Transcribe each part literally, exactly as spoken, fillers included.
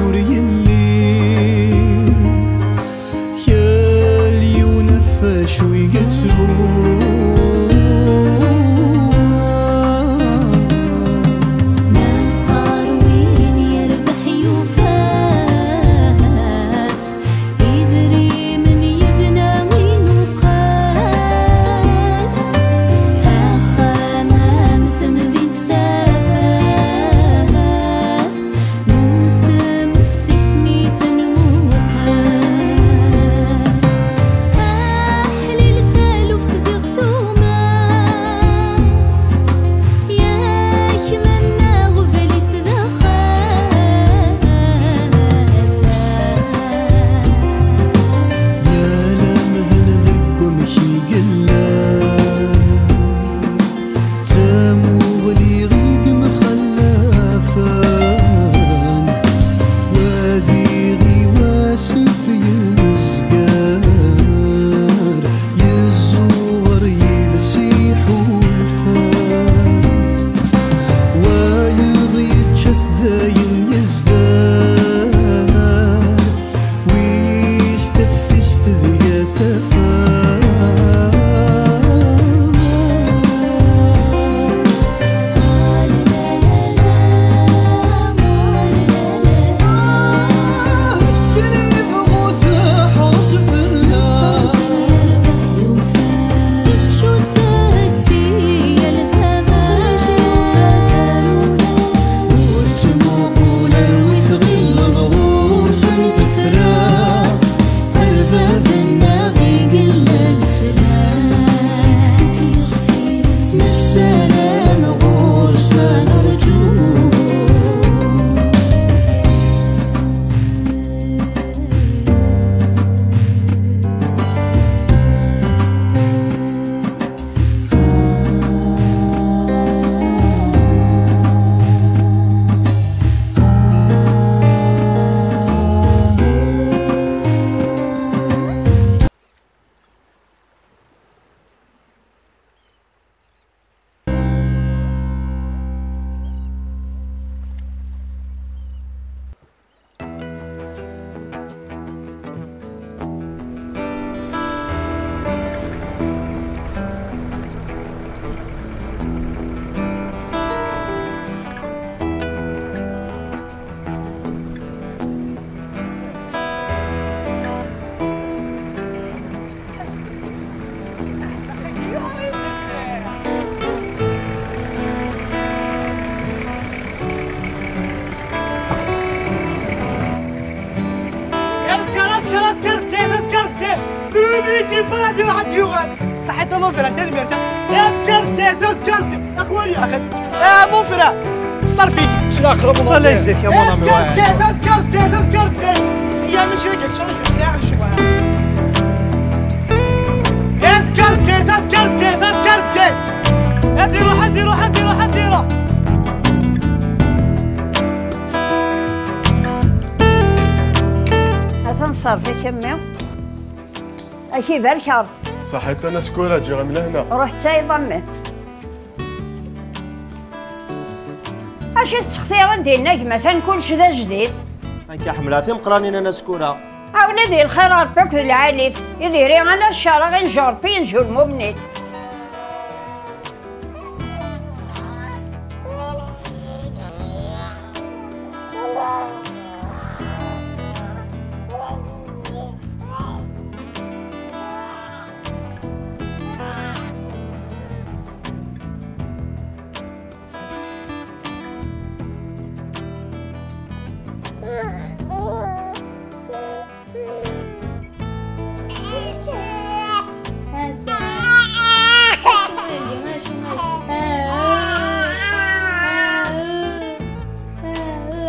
Ur yelli kal yiwen ɣef acu i yettru. Meqqar win yerbeḥ yufa-t, idrimen yebna imuqal, axxam am temdint tafat. Nusem seg-s mi tenmuqal. Aḥlil taluft ziɣ tumat, yak manna ɣbel-is d axxam. Yal amdan deg wamek i yella. D tamuɣli i yemxallafen, wadi i wasif yezger, yezzuɣer yid-s iḥulfan. Wayeḍ yečča-t dayen yezder, wis teftist deg-s tafam. Ur ttmuqul ar wi tɣilleḍ ɣur-sen tefra. Baba-tneɣ i yella leslak, nessaram ɣur-s ma nerǧu. Aḍkar, aḍkar, aḍkar, zdat, aḍkar, zdat. Ur yi-d-yebɣi ad iruḥ ad yuɣal. Ṣaḥit a Mufra, tanemmirt. Aḍkar, zdat, aḍkar, zdat. Axwali. Axi, a Mufra, ṣṣerf-ik. Ssneɣ qrib Ramadan. Aḍkar, zdat, aḍkar, zdat, aḍkar, zdat. Ya, mačči d nekk, ttṛajuɣ, sɛiɣ lecɣal. Aḍkar, zdat, aḍkar, zdat, aḍkar, zdat. Ad iruḥ, ad iruḥ, ad iruḥ, ad iruḥ. Atan ṣṣerf-ik a mmi. Ad k-ibarek Ṛebbi. Ṣaḥit a Nna Sekkura, ǧǧiɣ-am lehna. Ruḥ ttayḍ a mmi. Acu tettextireḍ dinna gma, atan kullec d ajdid. Akka ḥemmleɣ timeqqranin a Nna Sekkura. A wladi lxir Ṛebbi akked lɛali-s, i diri ala ccer, a ɣ-inǧu Ṛebbi, inǧu lmumnin.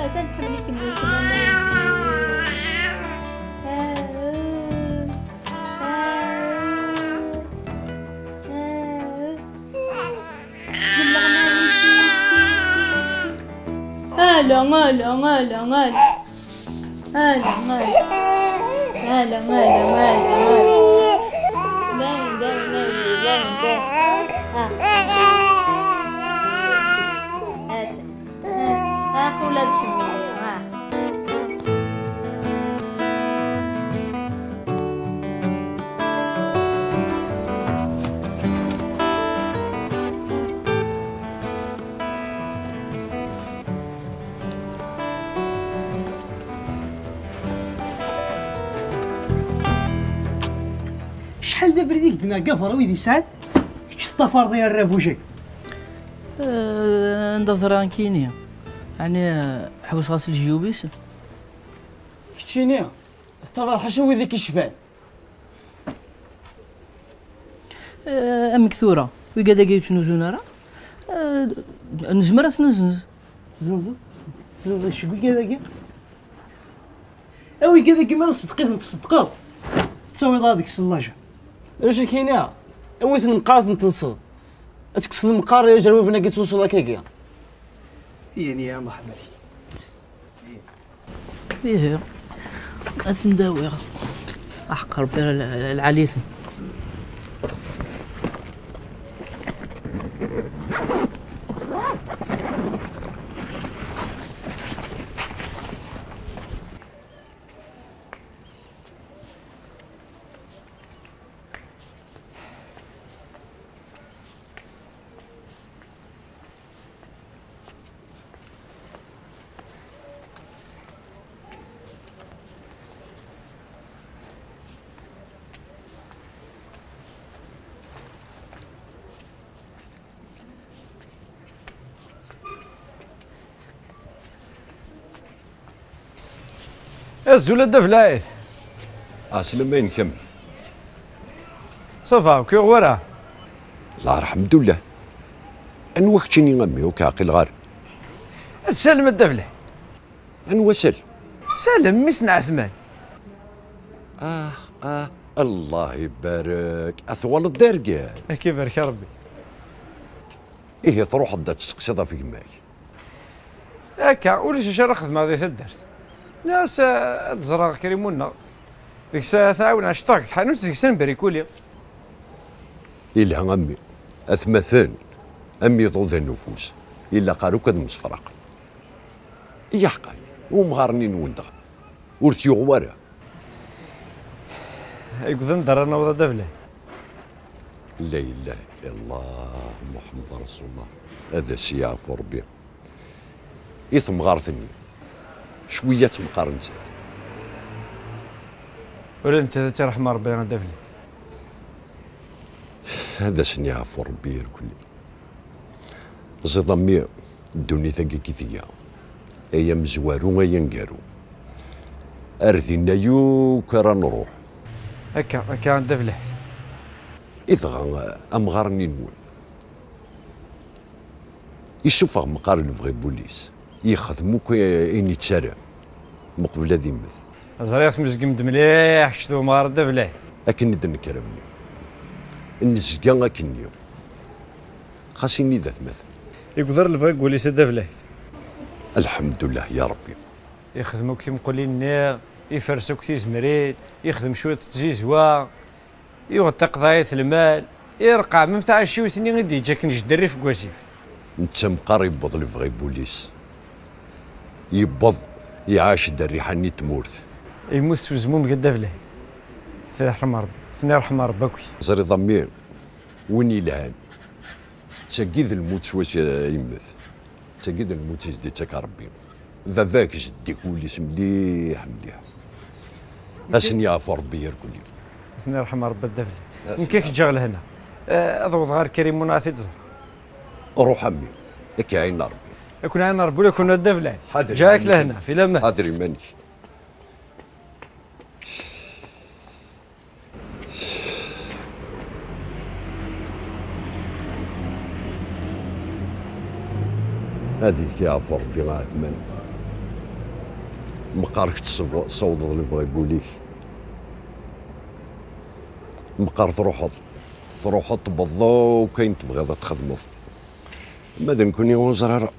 Atan tḥemmel-ikem weltma-m. Ala, ala, ala, ala. Ala, ala. Ala, ala, ala, ala. Dayen, dayen, dayen, dayen, dayen. Ah. Ala. Ah, ula d kemmini, ah. Abrid i k-d-nɛegga ɣer wid yesɛan, kečč teṭṭafareḍ i arrabuj-agi. Eh, anda ẓriɣ nekkini? Ɛni, eh, ḥewseɣ-as lejyub-is? Keččini, teṭṭafareḍ ḥaca wid i k-icban. Eh, amek tura? Wigad-agi ur ttnuzun ara? Eh, nezmer ad ten-nezzenz. Tezzenzeḍ? Tezzenzeḍ seg wigad-agi? A wigad-agi ma d aṣeddeq i ten-tṣeddqeḍ, tettawiḍ-aɣ deg-sen lajer. Ulac akini, awi-ten meqqar ad ten-tenseḍ. Ad tekkseḍ meqqar ijerwiben-agi ttlusuḍ akkagi. Yani ya Muḥemmed. Ihi, ad ten-dawiɣ. Aḥeqq Rebbi lɛali-ten. Azul a Dda Belɛid. Ɛeslama-inek a mmi. Ça va, ur k-yuɣ wara? La, lḥemdullah. Anwa keččini a mmi, ur k-ɛqileɣ ara. D Salem a Dda Belɛid. Anwa Salem? Salem, mmi-s n Ɛetman. Ah, ah, Allah ibarek. A twaleḍ d argaz. Ad k-ibarek Rebbi. Ihi truḥeḍ ad testeqsiḍ ɣef gma-k? Akka, ulac acu ara xedmeɣ di taddart. Nniɣ-as, eh, ad ẓreɣ Krim-nneɣ. Deg-s, eh, tɛawen ɛecṭuḥ deg tḥanut, deg-s ad nbrikuli. Ilha a mmi, atmaten am iḍudan n ufus, ilaq ar akk ad msefraqen. Iyaḥqan, umɣar-nni-nwen dɣa, ur t-yuɣ wara? Deg udan d ara naweḍ a Dda Belɛid. La ilaha illallah, Muḥemmed Rasulullah. Ad as-yeɛfu Rebbi. I temɣart-nni, cwiya ad temqar nettat. Ula d nettat ad tt-iṛḥem Rebbi a Dda Belɛid. Ad asen-yeɛfu Rebbi irkelli. Ẓiḍ a mmi, ddunit-agi i tga, ay amezwaru, ay aneggaru. Ar dinna yakk ara nruḥ. Akka, akka a Dda Belɛid. I dɣa amɣar-nni-nwen? Isuffeɣ meqqar lebɣi n wul-is, yexdem akk ayen yettaram meqbel ad immet. Ẓriɣ tmezgem-d mliḥ kečč d umɣar a Dda Belɛid. Akken i d-nekker a mmi. Nezga akkenni. Xas ini d atmaten. Igḍer lebɣi n wul-is a Dda Belɛid. Lḥemdullah ya Rebbi. Yexdem akk timqulin-nni, ifres akk tizemrin, yexdem cwiṭ n tzizwa. Yuɣ-d taqeḍɛit lmal, irqeɛ mem tɛaciwt-nni i d-yeǧǧa akken jeddi Rrif deg wasif. Netta meqqar yewweḍ lebɣi n wul-is. Yewweḍ, iɛac-d rriḥa-nni n tmurt. Yemmut s uzmumeg a Dda Belɛid. Ten-iṛḥem Ṛebbi, ten-iṛḥem Ṛebbi akkit. Ẓriḍ a mmi, win yelhan, d tagi d lmut s wacu yemmet. D tagi d lmut i s-d-ittak Ṛebbi. Baba-k, jeddi-k, wul-is mliḥ, mliḥ. Ad sen-yeɛfu Ṛebbi irkelli. Ad ten-iṛḥem Ṛebbi a Dda Belɛid. Nekk ad k-ǧǧeɣ lehna. Eh, ad awḍeɣ ɣer Krim-nneɣ ad t-id-ẓreɣ. Ruḥ a mmi. Ad k-iɛin Ṛebbi. Ad ken-iɛin Ṛebbi ula d kenwi a Dda Belɛid. Ḥader iman-ik. Ǧǧiɣ-ak lehna, fi laman. Ḥader iman-ik. Ad yek-yeɛfu Ṛebbi a Ɛetman. Meqqar kečč tessawḍeḍ lebɣi n wul-ik. Meqqar truḥeḍ, truḥeḍ tewwḍeḍ akk ayen tebɣiḍ ad txedmeḍ. Ma d nekkni ur neẓri ara.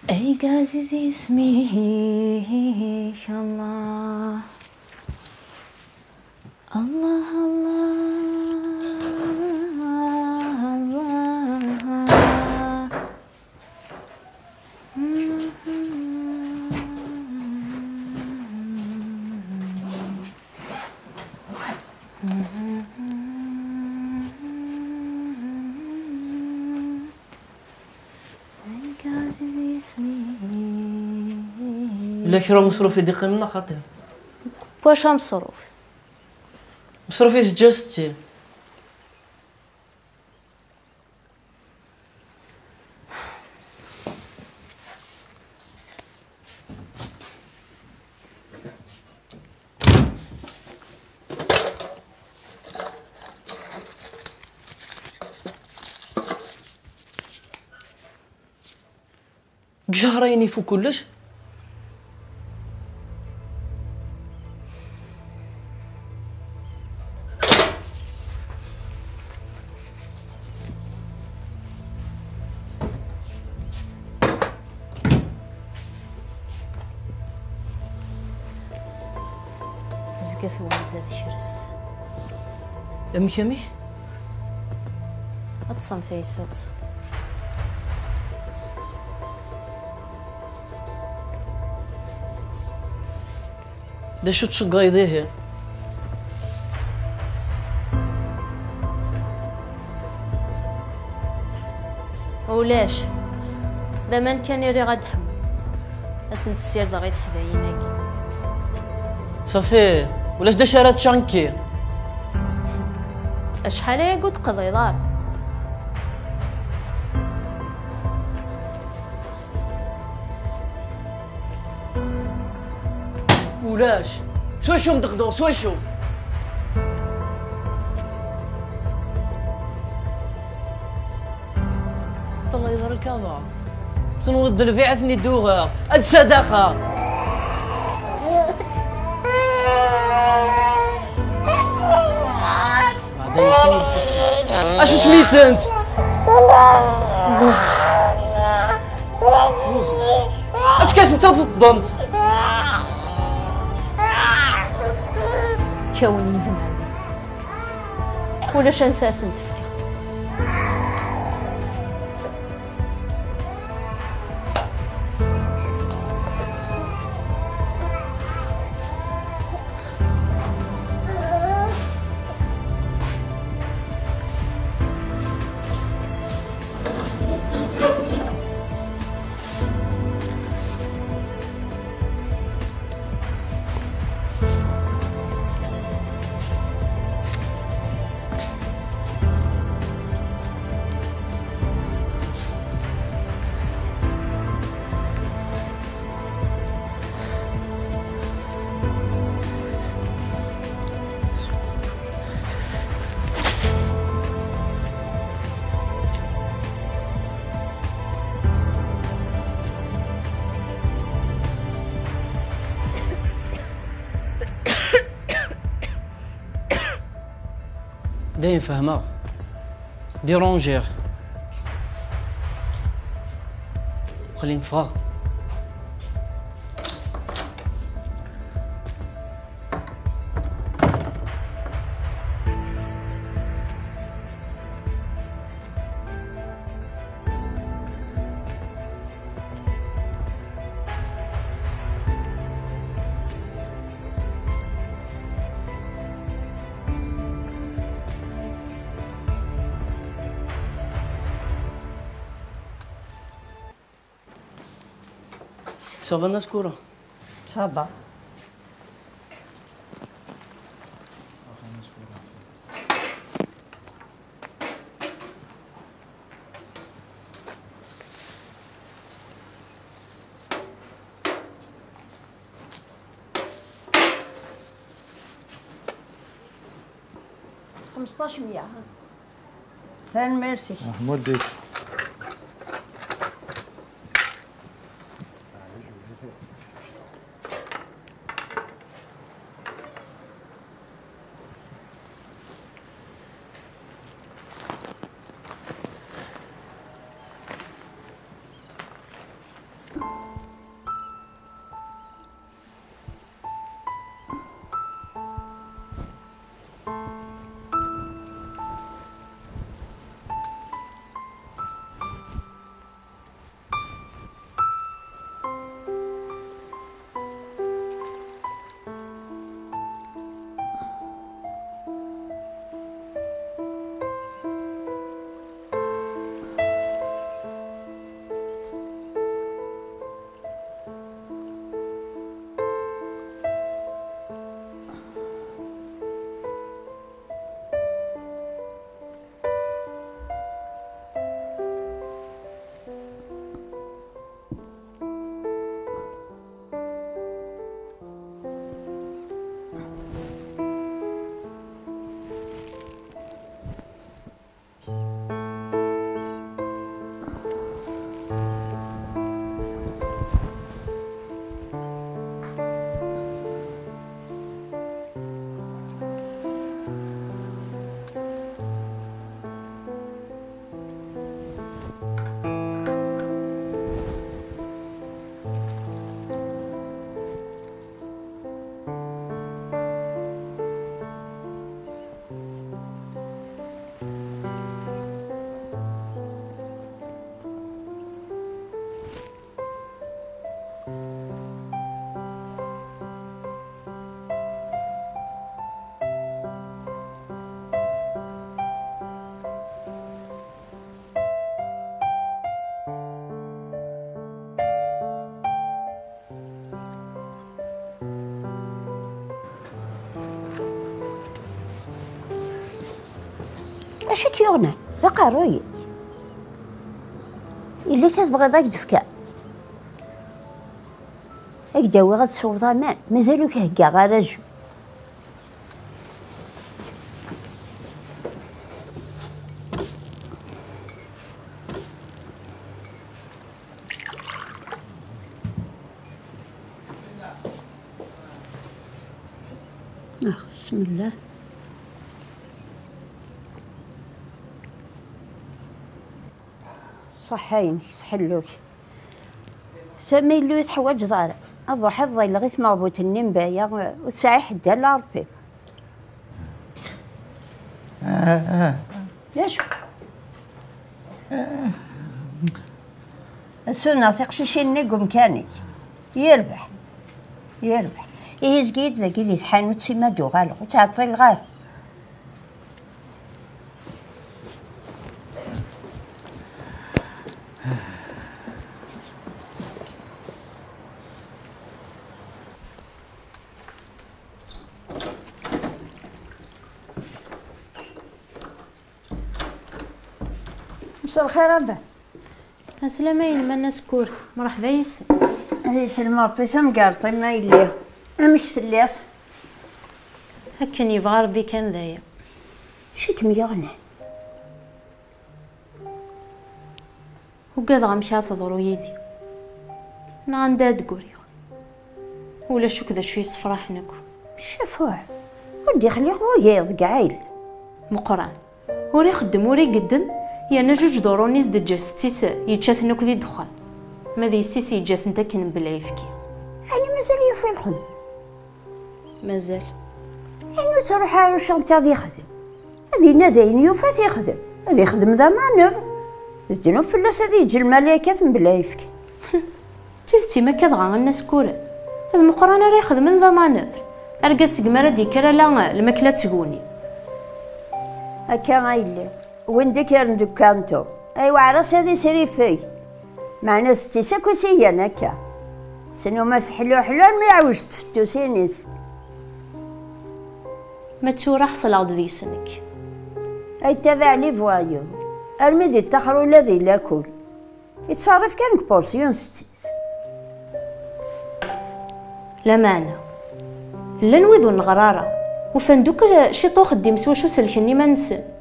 Ay aziz isem-ik, Allah. Allah, Allah, Allah. Yella kra umeṣruf i d-iqqimen neɣ xaṭi? Wacu ameṣruf? Meṣruf-is just ti. Deg ccehrayen ifuk kullec. Tezga twenza tekres. Amek, amek? Ad ṭṭsen taysa, ṭṭsen. D acu tceggeḍ ihi? Ulac. D aman kan i riɣ ad ḥmuɣ. Ad sent-ssirdeɣ i teḥdayin-agi. Safi, ulac d acu ara ččeɣ nekki. Acḥal ayagi ur d-teqḍiḍ ara? Ulac. S wacu m-d-qḍuɣ, s wacu? Teṭṭalayeḍ lkaba. Tessneḍ d lbiɛ ad ten-id-uɣeɣ. Ad sadaxeɣ. Acu smitent? Efk-asent ad ḍḍent. Kkawen yidmaren. Ulac ansa asen-tefka. Dayen fehmeɣ. Dérangiɣ. Xlin ffɣeɣ. Ça va, Naskoura? Ça va. Xmesṭac meyya, ha? Tanemmirt-ik. Ḥmudit. Acu i k-yuɣnen? D aqerruy-ik. Yella kra tebɣiḍ ad k-d-fkeɣ? Ad k-d-awiɣ ad tesweḍ aman. Mazal ur k-heggaɣ ara jus. Ax, bismillah. Ṣṣeḥḥa-inek, s ḥellu-k. Sami ur teḥwaǧeḍ ara. Ad ruḥeḍ ḍilleɣ i tmeɣbut-nni n baya, ur tesɛi ḥedd ala Ṛebbi. D acu? Ad suneɣ tiqcicin-nni deg umkan-ik. Yerbeḥ. Yerbeḥ. Ihi zgi-yi-d dagi di tḥanut, sima d-uɣaleɣ, ur ttɛeṭṭileɣ ara. Mselxir a Ben. Aslama-inem a Nna Sekkura, mreḥba yes-m. Ad yesselm Ṛebbi tamgerḍt-im a yelli. Amek telliḍ? Akken yebɣa Ṛebbi kan d aya. Acu i kem-yuɣnen? Ugadeɣ amek ara teḍru yid-i. Neɣ anda ad d-ggriɣ. Ulac akk d acu yessefraḥen akk. Ccafuɛ, ur d-ixliq wagi deg ɛil. Meqqran. Ur ixeddem, ur igeddem, yerna juǧ duṛuni i s-d-teǧǧa setti-s, yečča-ten akk di ddexxan. Ma d yessi-s yeǧǧa-tent akken mebla ayefki. Ɛni mazal yufa lxedma? Mazal. Ɛni ur ttruḥ ara ucanṭi ad yexdem? Ad yenna d ayen yufa ad t-yexdem. Ad yexdem d amanebr. D ddnub fell-as ad yeǧǧ lmalaykat mebla ayefki. D tidet-im akka dɣa a Nna Sekkura? D Meqqran ara ixedmen d amanebr. Argaz segmi ara d-yekker ala lmakla d tguni. Akka a yelli. Win d-ikkren deg ukantu, ay weɛra-s ad isrifeg. Meɛna setti-s akk i s-igan akka. Tennum-as ḥluḥlu armi yeɛwej tfettusin-is. Ma d tura ḥeṣleɣ-d deg-s nekk. Ay ttabaɛ les voyous, armi d-ittaxer ula di lakul. Yettṣerrif kan deg portion setti-s. Lameɛna, llan wid ur neɣri ara, ufan-d akk ciṭ uxeddim s wacu selken iman-nsen.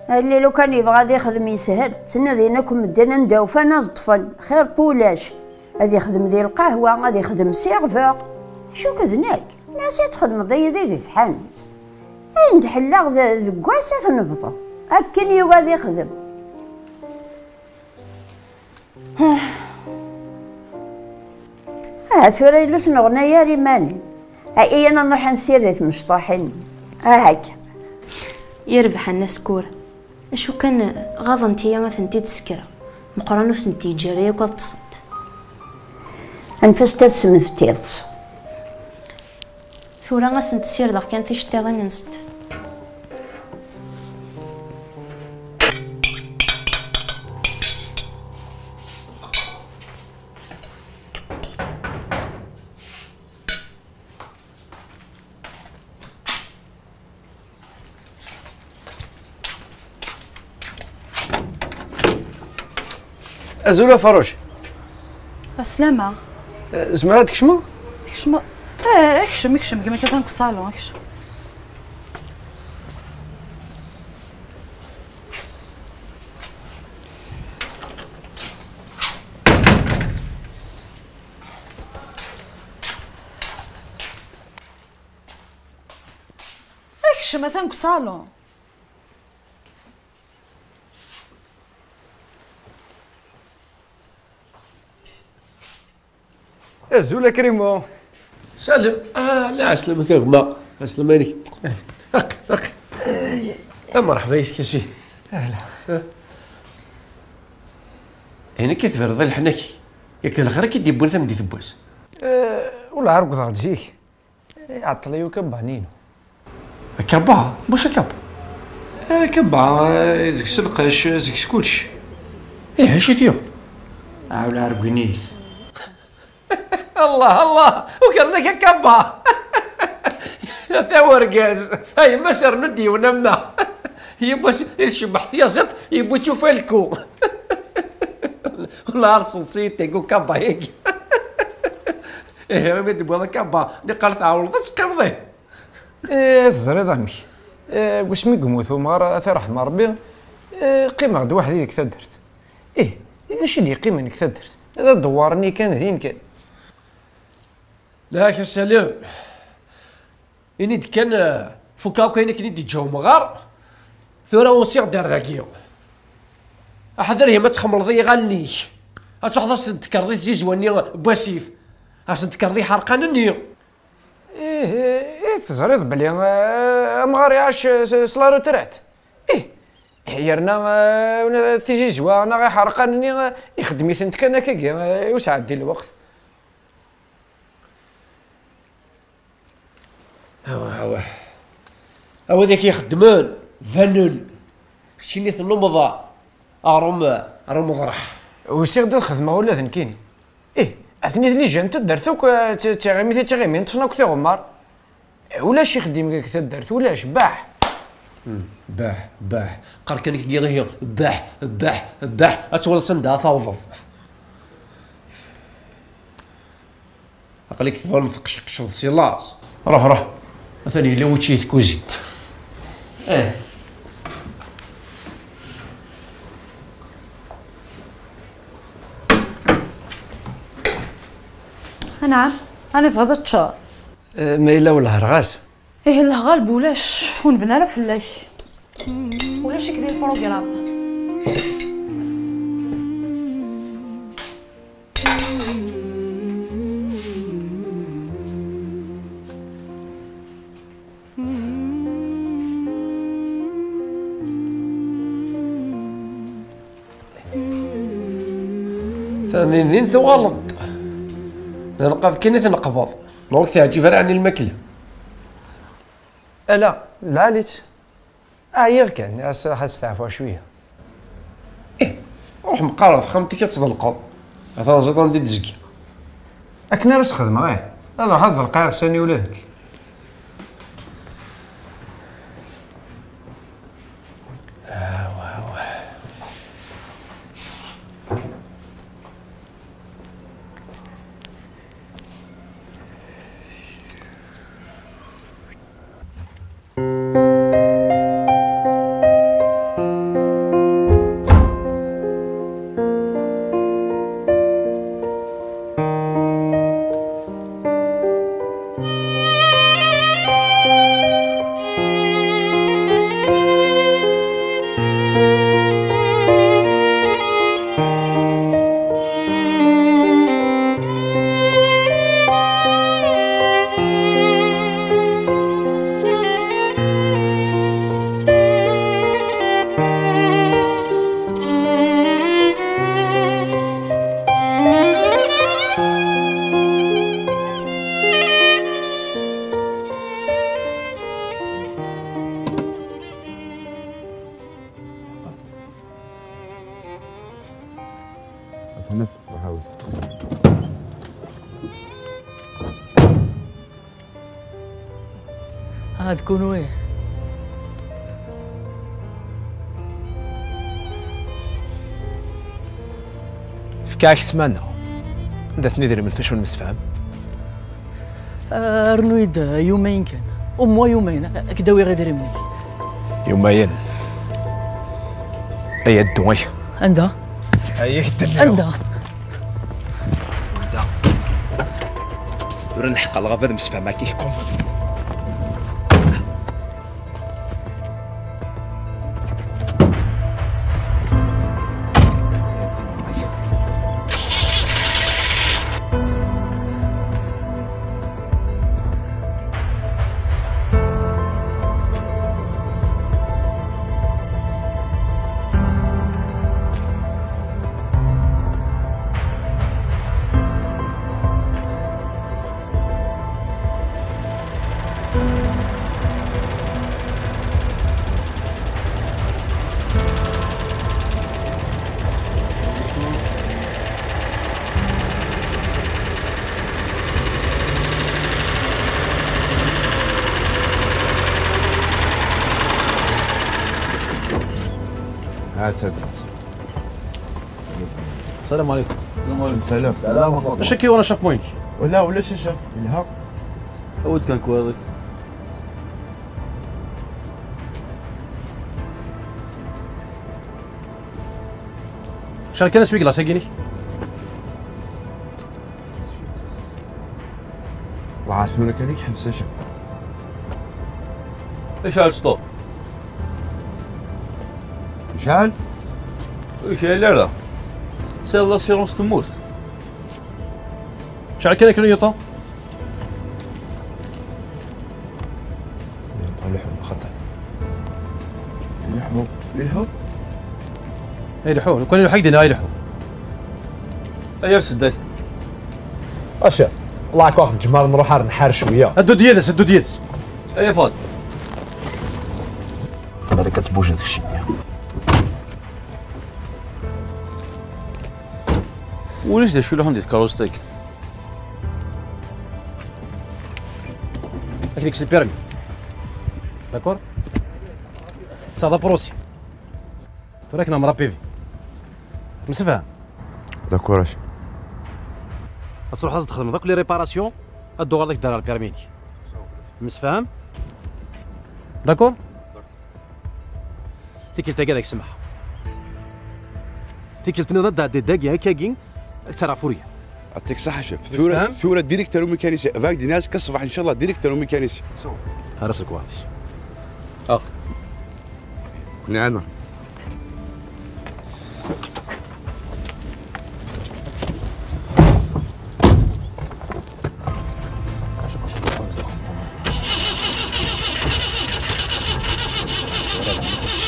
Alli lukan yebɣa ad ixdem yeshel, ttnadin akk medden anda ufan ad ṭṭfen, xir n wulac. Ad ixdem di lqahwa, ad ixdem s iɣbeq. Acu-k d nekk? Nnas ad txedmeḍ yid-i di tḥanut. Ayen d-ḥelleɣ d-, deg wass ad t-nebḍu. Akken yugi ad ixdem. Aha tura yella ur s-neɣni ara iman-im. Iyya ad nruḥ ad nessired timecṭuḥin. Aha akka. Yerbeḥ a Nna Sekkura. Acu kan, ɣaḍent-iyi ad tent-id-ssekreɣ. Meqqran ur tent-yeǧǧi ara yakk ad ṭṭsent. Anef-asent ad sment tiṭ. Tura ad sent-ssirdeɣ kan ticeṭṭiḍin-nsent. Azul a Faruj. Aslama. Eh, zemreɣ ad kecmeɣ? Tkecmeḍ? Eh, kcem, kcem, kemmel atan deg usalun, kcem. Kcem, atan deg usalun. Azul a Krimo. Salim, ah, la ɛeslama-k a gma. Ɛeslama-inek. Aq, aq. A mṛeḥba yis-k a si. Ahla. Ah. Ayen akka tberreḍ i leḥnak. Yak d lxir i k-id-yewwin tameddit n wass. Eh, ur la ɛergdeɣ-d zik. Eh, iɛeṭṭel-iyi ukabba-nni-inu. Akabba? Wacu akabba? Eh, akabba, eh, deg-s lqecc, deg-s kullec. Ih, acu i t-yuɣ? Ah, ur la ɛergin-it. Allah, Allah, ukren-ak akabba. Ata urgaz. Ay, ma s-rnu-d yiwen am wa. Yiwwas i tcebbeḥ tyaziḍt, yewwi-tt ufalku. Ula ar tseḍsit deg ukabba-agi. Ihi, imi d-tewwiḍ akabba, niqal tɛewleḍ ad teqqimeḍ, ih. Eh, teẓriḍ amek? Eh, deg wasmi i yemmut umɣar, ad t-iṛḥem Ṛebbi, eh, qqimeɣ-d weḥd-i deg taddart. Ih, d acu i d-yeqqimen deg taddart? D adewwar-nni kan, din kan. Lak a Salim. Ini-d kan, eh, fukeɣ akk ayen akken i d-yeǧǧa umɣar. Tura usiɣ-d ar dagi. Aḥader ihi ma txemmleḍ i yiɣallen-ik. Ad truḥeḍ ad sen-tekreḍ i tzizwa-nni n wasif. Ad sen-tekreḍ i iḥerqan-nni. Ih, ih, ih, teẓriḍ belli, eh, amɣar iɛac, eh, s, s la retraite. Ih, yerna, eh, tizizwa neɣ iḥerqan-nni, eh, ixeddem-itent kan akkagi, eh, i usɛeddi n lweqt. Awah, awah. A wid ak ixeddmen, banen. Keččini tennummeḍ aɣrum, ar umeḍreḥ. Usiɣ-d ad xedmeɣ ula d nekkini. Ih, atni tnijan n taddart akk, eh, tt-, tt-, tiɣimit i ttɣimin, ṭṭfen akk tiɣemmar. Ulac ixeddim deg taddart, ulac, baḥ. Hmm, baḥ, baḥ. Qqar kan i k-giɣ ihi, baḥ, baḥ, baḥ. Ad twaliḍ sanda ara tawḍeḍ. Aql-ik tḍul tqecqceḍ si laẓ. Ruḥ, ruḥ. Atan yella wučči di tkuzint. Eh. Anɛam, ɛni tebɣiḍ ad teččeḍ? Eh, ma yella wellah ɣas. Ihi lehɣaleb ulac, ur nbin ara fell-ak. Ulac-ik di lprugram. Din din tuɣaleḍ-d. D nnqab kan i tneqbeḍ. Neɣ ur k-teɛǧib ara ɛni lmakla? Ala, lɛali-tt. Ɛyiɣ kan, ass-a ad steɛfuɣ cwiya. Ih, ruḥ meqqar ɣer texxamt-ik ad tḍelqeḍ. Atan ẓiḍ anda i d-tezgi. Akken ara s-xedmeɣ, ih. Ad ruḥeɣ ad ḍelqeɣ iɣsan-iw ula d nekk. Atan ruḥ ɛawed. Ad kunwi. Fkiɣ-ak ssmana. Anda-ten idrimen f acu nemsefham? Ah, rnu-yi-d, ah, yumayen kan. Au moins yumayen, ad k-d-awiɣ idrimen-ik. Yumayen. Ay, ad ddu, ay. Anda? Ay, ak-d-nniɣ. Anda? Anda? Tura nḥeqq Alɣab ad msefhameɣ akka, iqum. عاد ساكت. السلام عليكم. السلام عليكم. السلام. السلام ورحمة الله. اش كي وانا شاف موينك؟ ولا، ولا شي شاف. الها. عاود كان كوارك. شحال كان اسمك لا ساكيني؟ وعارفين كان يحبس شاف. ايش عاد ستوب؟ شحال؟ شحال؟ لا، لا. سير لاسيرونس تموت. شحال كان كيلو نيوتن؟ نيوتن لحو خطر. لحو. لحو. اي لحو، لو كان يلحق دينا اي لحو. اي رسدك. اشاف. الله يعاك واخد الجمار نروح نحار شويه. هدو ديالس، هدو ديالس. اي فاض. بالك كتبوج هذاك الشيء. وليش دا شو لهم ديال كاروستيك؟ هاك ديك البيرمي. داكور؟ سا لا بروسي. تراك نعمر بيفي. مسفهم؟ داكور اش؟ غتروح تخدم داك لي ريباراسيون، الدوغ هذاك دار البيرمي. مسفهم؟ داكور؟ تيكلت كاع داك سمح. تيكلت نوض دا دي داكي هكاكي. اكثر فوريا. يعطيك الصحة شيف. ثورة، ثورة ديريكتور وميكانيسي. فاك دي ناس كصباح ان شاء الله ديريكتور وميكانيسي. راسك واضح. اخ. نعم. شوف، شوف، شوف، شوف.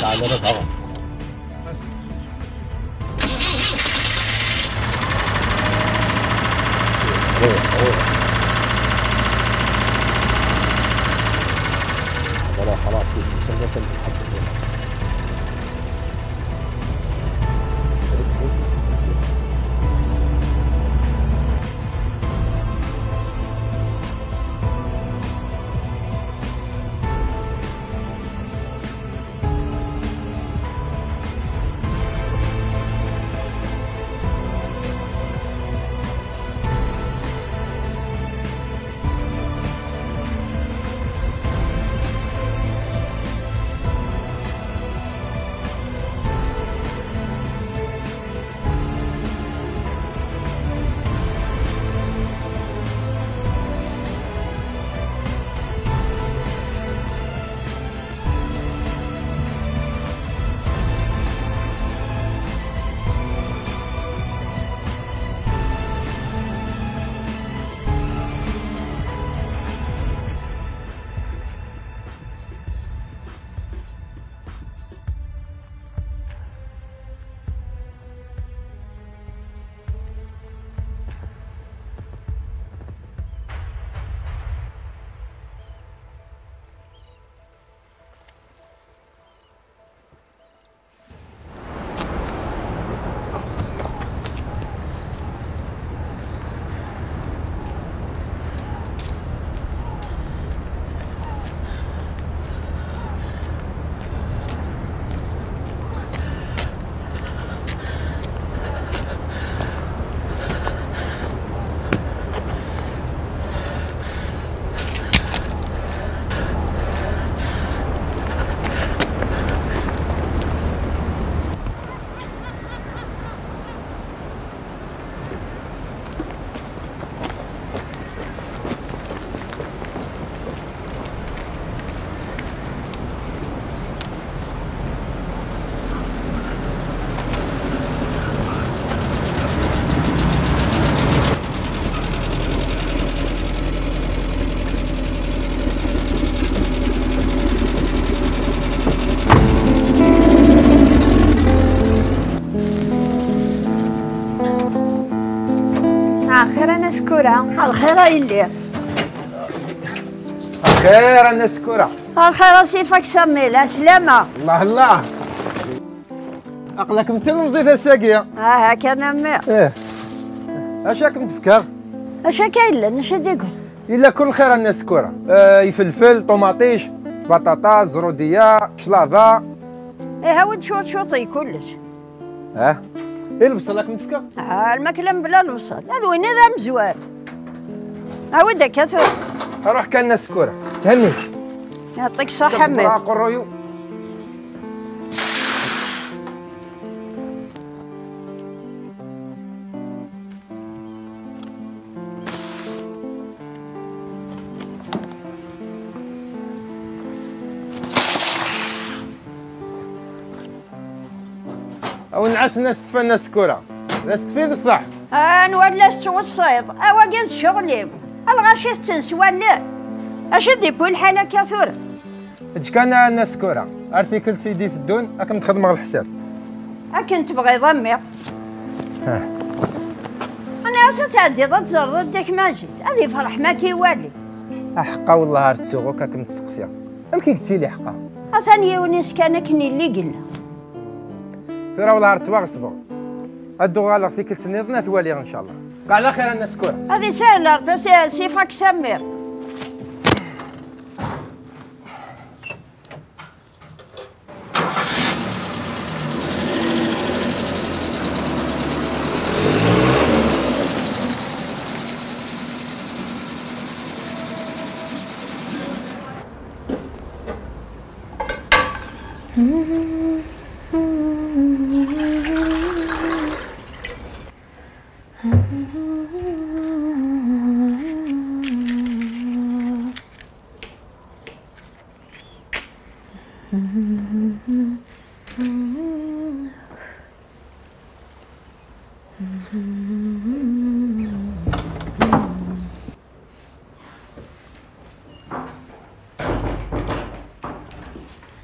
شعل راه. روح، روح. خلاص، خلاص، كيف مسلسل الحب. مساء الخير انا سكورة. مساء الخير يا يلي. الخير انا سكورة. الخير اسي فاك شامي العسلامة. الله الله. اقلك مثل المزيد الساقية. اه هكا نمي. ايه. اش راكم تفكر؟ اش كاين لنا اش ديقول؟ الا كل خير الناس كره، آه، يفلفل، طوماطيش، بطاطا، زروديه، شلاضه. Ihi awi-d cwiṭ cwiṭ i kullec. Ah, i lebṣel ad kem-d-fkeɣ? Ah, lmakla mebla lebṣel, ad win d amezwar. Awi-d akka tura. Ruḥ kan a Sekkura, thenni. Yɛṭik ṣṣeḥḥa a mmi. Aqerruy-iw. Awen ɛassen asetfan n Sekkura. D asetfi d ṣṣeḥ. Ah, nwala tettweṣṣiḍ. Awagi d ccɣel-iw. Lɣaci tetten s wallen. Acu d-iwwi lḥal akka tura? Eǧǧ kan a Nna Sekkura, ar tikkelt i d-iteddun ad kem-d-xedmeɣ leḥsab. Akken tebɣiḍ a mmi. Ah. Aniɣ-as ad tɛeddiḍ ad tẓerreḍ Dda Kmajid, ad yefreḥ ma k-iwali. Aḥeqqa wellah ar ttuɣ akk ad kem-d-seqsiɣ. Amek i yettili ḥeqqa? Atan yiwen-is kan akken illi yella. Tura wellah ar ttwaɣesbeɣ. Ad d-uɣaleɣ tikkelt nniḍen ad t-waliɣ ncallah. Ɛla xir a Nna Sekkura. Ad isahel Rebbi si, si faks a mmi.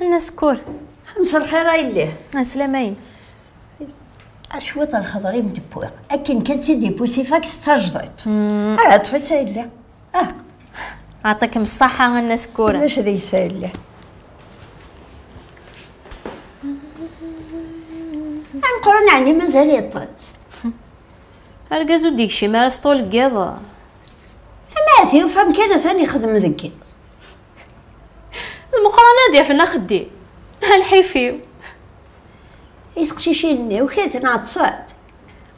Nna Sekkura. Mselxir a yelli. Ɛeslamayen. Cwiṭ n lxeḍr i m-d-wwiɣ. Akken kan tt-id-yewwi si faks d tajdiṭ. Ah, ṭṭef-itt a yelli. Ah. Ɛṭikem ṣṣaḥa a Nna Sekkura. Ulac deg-s a yelli. Ameqqran ɛni mazal yeṭṭes? Argaz ur d-yekcim ara s ṭul n yiḍ. Ama ad t-yufam kan atan ixdem deg yiḍ. D Meqqran ad yafen axeddim. A lḥif-iw. I teqcicin-nni, ukiɣ-tent neɣ ṭṭsent?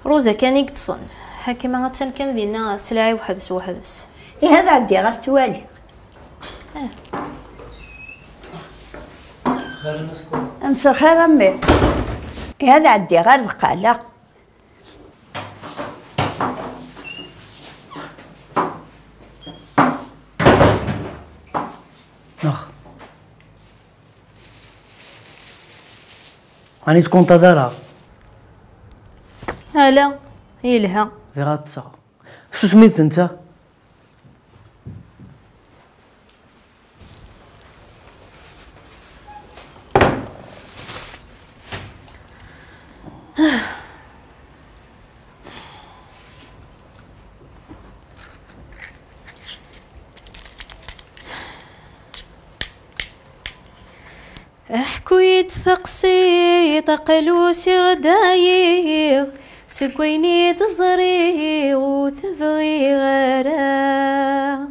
Ruza kan i yeṭṭsen. Ḥakima attan kan dinna teslay weḥd-s weḥd-s. Ihi ad ɛeddiɣ ad t-waliɣ. Ah. Mselxir a mmi. Ihi ad ɛeddiɣ ar beqqala. Neɣ. Ɛni tkunṭaḍ ara? Ala, yelha. Bɣiɣ ad ṭṭseɣ. Susem-it netta. Aḥku-yi-d taqsiṭ, aql-i usiɣ dayiɣ, seg wayen i d-ẓriɣ ur t-bɣiɣ ara.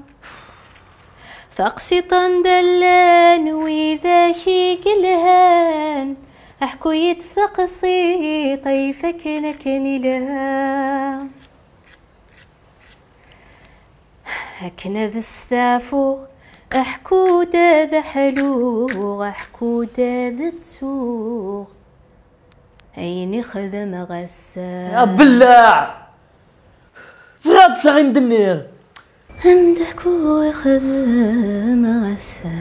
Taqsiṭ anda llan widak i yelhan, aḥku-yi-d taqsiṭ ay ifakken akken ilha. Akken ad steɛfuɣ, aḥku-d ad ḥluɣ, aḥku-d ad ttuɣ ayen i xedmeɣ ass-a. Abelleɛ! Bɣiɣ ad ṭṭseɣ i m-d-nniɣ. Amdaku i xedmeɣ ass-a.